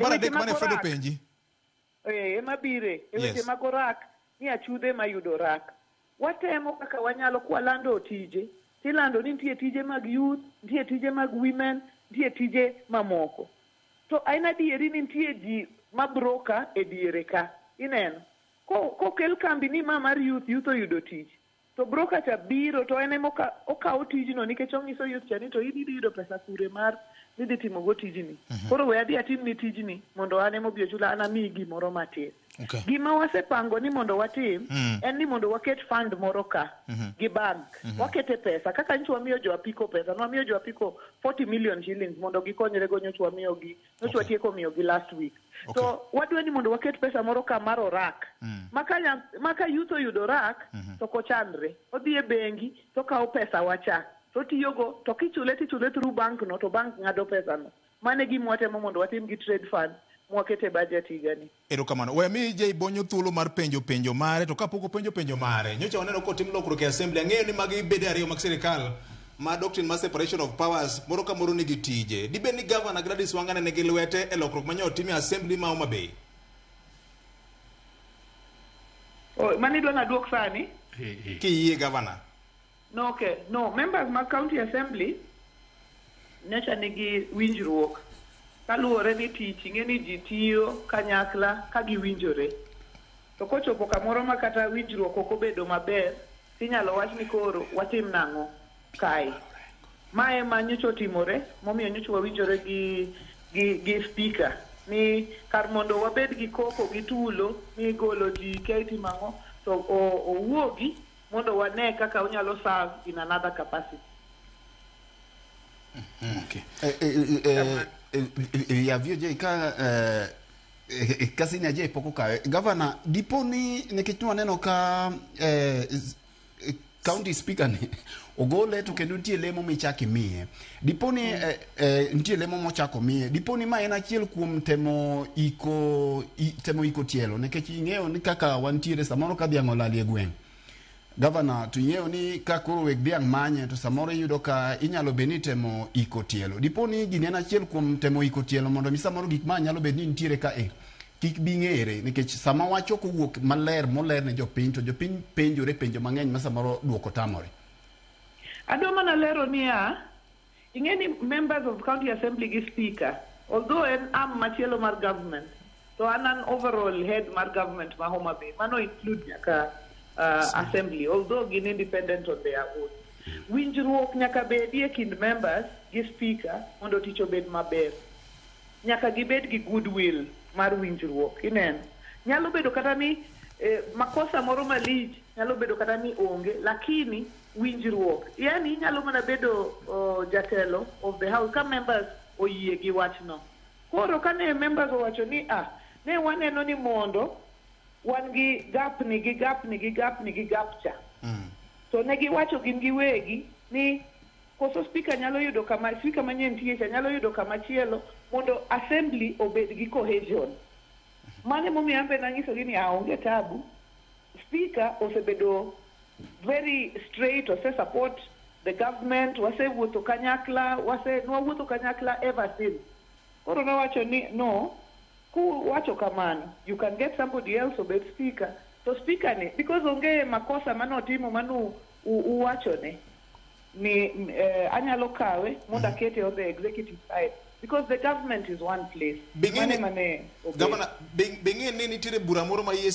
E Mar weche adek mag mane Fred orak, openji. ema bire e weche Yes. mag orak ni achudhe ma yudo orak. Watemo kaka wanyalo kwalando tije, tilando ni nitie tije mag youth, nitie tije mag women, nitie tije mamoko. To en adieri ni nitie ji ma broker e diere ka. Ineno? Kokel kambi ni ma mar youth, youth oyudo tich. To broker cha biro to en ema okawo tijno nikech ong'iso youth cha ni to in idhi yudo pesa kure mar midhi timogo tijni. Koro we adhi atimni tijni mondo an ema obi ochula an amiyi gimoro matin. Okay. Gima wasepango ni mondo watim en ni mondo waket fund moro ka gi bank. Wakete pesa kaka nyocha wamiyo jo apiko pesa, nwamiyo jo apiko 40 million shillings mondo gikonyre go nyocha wamiyogi, nyocha watieko miyogi last week. To wadwa ni mondo waket pesa moro ka mar orak. Ma ka youth oyudo orak to ok ochandre. Odhi e bengi to okawo pesa wacha to otiyogo to kichule tichule through bank no to bank ng'ado pesa no. Mano e gima watemo mondo watim gi trade fund mwakete e budget higani. Erokamano. We mi Jay Bonyo thuolo mar penjo penjo mare, to kapok openjo penjo mare, nyocha waneno kotim lokruok e assembly. Ang'eyo ni magi bede ariyo mag sirikal ma doctrine mar separation of powers moro ka moro nigi tije. Dibed ni Governor Gladys Wanga ne nigi lwete e lokruok ma nyo otim e assembly ma Homa Bay? Oh, mano idwa naduok sani? Kiyie Governor. No, okay. No, members mag county assembly nyocha nigi winjruok kaluwore ni tich ing'e ni ji tiyo kanyakla ka giwinjore. To kochopo kamoro ma kata winjruok ok obedo maber, tinyalo wach ni koro watim nang'o kae. Ma ema nyocha otimore momiyo nyocha wawinjore gi speaker ni kar mondo wabed gi koko gi tulo ni igolo ji kia itimo ang'o to owuogi mondo wane kaka onyalo serve in another capacity. Okay. Ya VOJ ka ka senior J pok okawe. Governor, dipo ni nikech nwaneno ka county speaker ni ogole to kendo nitie lemo michako imiye. Dipo ni nitie lemo mochako miye. Dipo ni ma en achiel kuom temo iko tielo nikech ing'eyo ni kaka wantiere samoro ka dhiang' olal e gweng'. Governor, to ing'eyo ni ka koro weg dhiang' manye to samoro iyudo ka inyalo bed ni temo iko tielo. Dipo ni gini en achiel kuom temo iko tielo mondo mi samoro gik ma nyalo bed ni nitiere ka e kik bi ng'ere nikech sama wach ok owuok maler moler ne jopiny to jopiny penjore penjo mang'eny ma samoro duoko tamore. Adwa mana lero niya, ing'e ni members of county assembly gi speaker, although en arm machielo mar government, to an an overall head mar government ma Homa Bay, mano include nyaka assembly, although gin independent on their own. Winjruok nyaka bedie kind members gi speaker mondo tich obed maber. Nyaka gibed gi goodwill mar winjruok, ineno. Nyalo bedo kata ni makosa moro malich nyalo bedo kata ni onge, lakini winjruok. Yani inyalo mana bedo jatelo of the house ka members oyie gi wachno. Koro kane members owacho ni ne waneno ni mondo wan gi gap ni gi gap ni gi gap ni gi gap cha. To ne giwacho gin giwegi ni koso speaker nyalo yudo kama speaker manyien nitie cha nyalo yudo kama chielo mondo assembly obed gi cohesion. Mano emomiyo an be nanyisogi ni onge tabu. Speaker osebedo very straight, ose support the government, wasewuotho kanyakla, wase nwawuotho kanyakla ever since. Koro nowacho ni no, kuwacho kamano, you can get somebody else obed speaker. To speaker ni, because onge makosa manotimo manu uwachone, ni anyalo kawe mondo akete on the executive side because the government is one place. Bing'e Mane mane obedo. Governor, bing'e ni nitiere bura moro ma EACC